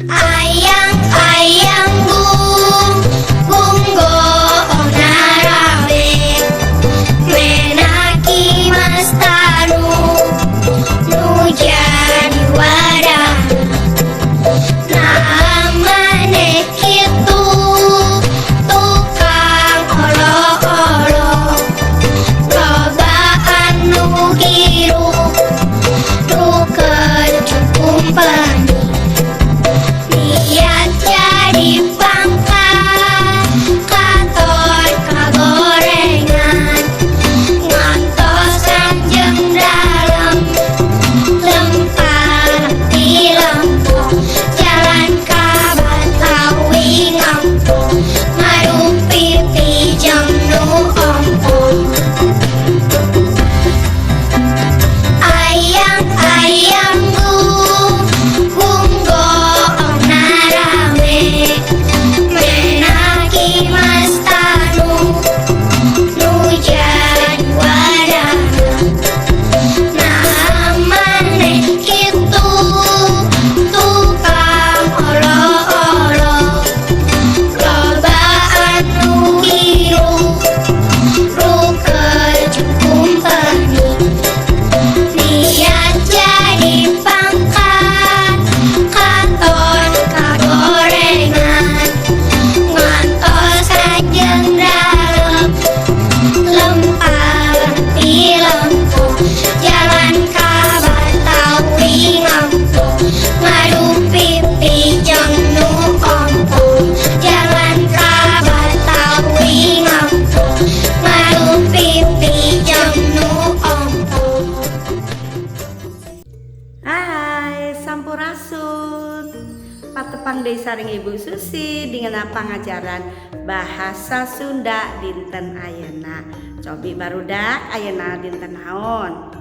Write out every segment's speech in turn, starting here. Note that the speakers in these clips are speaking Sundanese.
Ayang-ayang bung goong rame, Menak Ki Mas Tanu nu jadi wadahna. Naha maneh kitu, tukang olo-olo? Loba anu hirup rukeut jeung kumpeni, Niat jadi pangkat katon kagorengan, Ngantosan jeung dalem lempang ti Lempong, Jalan ka Batawi ngampong, Ngadu pipi jeung nu ompong. Ayang-ayang bung goong rame, Menak Ki Mas Tanu nu jadi wadahna. Naha maneh kitu, tukang olo-olo? Loba anu hirup rukeut jeung kumpeni, Niat jadi pangkat katon kagorengan, Ngantosan jeung dalem lempang ti Lempong, Jalan ka Batawi ngampong, Ngadu pipi jeung nu ompong, Jalan ka Batawi ngampong, Ngadu pipi jeung nu ompong. Hai, sampurasun. Patepang deui sareng Ibu Susi dengan pangajaran bahasa Sunda dinten ayeuna. Cobi barudak, ayeuna dinten naon?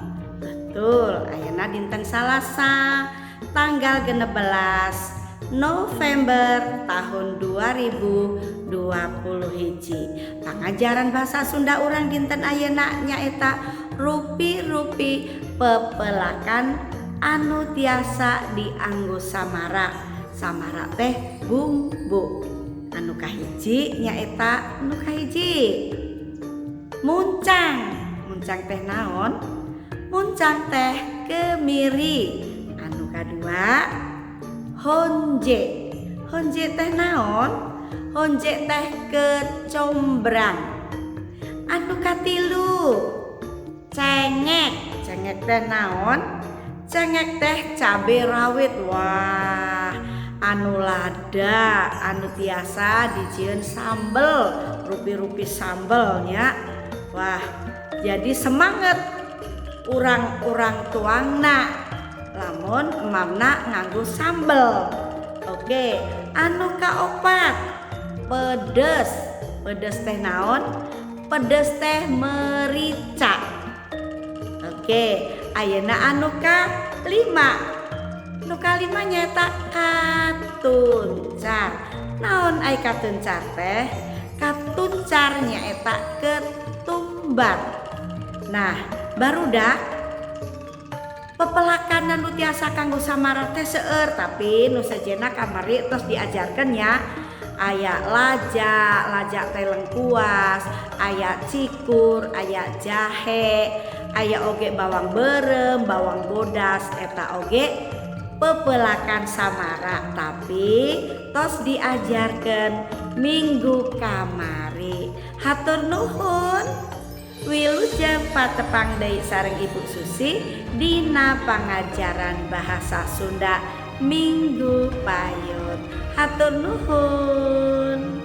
Betul, ayeuna dinten Salasa, tanggal 16 November tahun 2020 hiji. Pangajaran bahasa Sunda urang dinten ayeuna nyaeta rupi-rupi pepelakan anu tiasa dianggo samara. Samara teh bumbu. Anu kahiji nyaeta, anu kahiji, muncang. Muncang teh naon? Muncang teh kemiri. Anu kadua, honje. Honje teh naon? Honje teh kecombrang. Anu katilu, cengek. Cengek teh naon? Cengek teh cabe rawit. Wah, anu lada, anu tiasa dijieun sambel, rupi-rupi sambelnya. Wah, jadi semangat urang-urang tuangna lamun emamna nganggo sambel. Oke, anu kaopat, pedes. Pedes teh naon? Pedes teh merica. Oke, ayeuna anu ka lima. Nu kalima nyaeta katuncar. Naon ai katuncar teh? Katuncar nyaeta ketumbar. Nah, barudak, pepelakan nu tiasa kanggo samara teh seueur, tapi nu sejenna kamari tos diajarkeun ya. Aya laja, laja teh lengkuas, aya cikur, aya jahe, aya oge bawang beureum, bawang bodas, eta oge pepelakan samara, tapi tos diajarkan minggu kamari. Hatur nuhun. Wilujeng patepang deui sareng Ibu Susi dina pangajaran bahasa Sunda minggu payun. Hatur nuhun.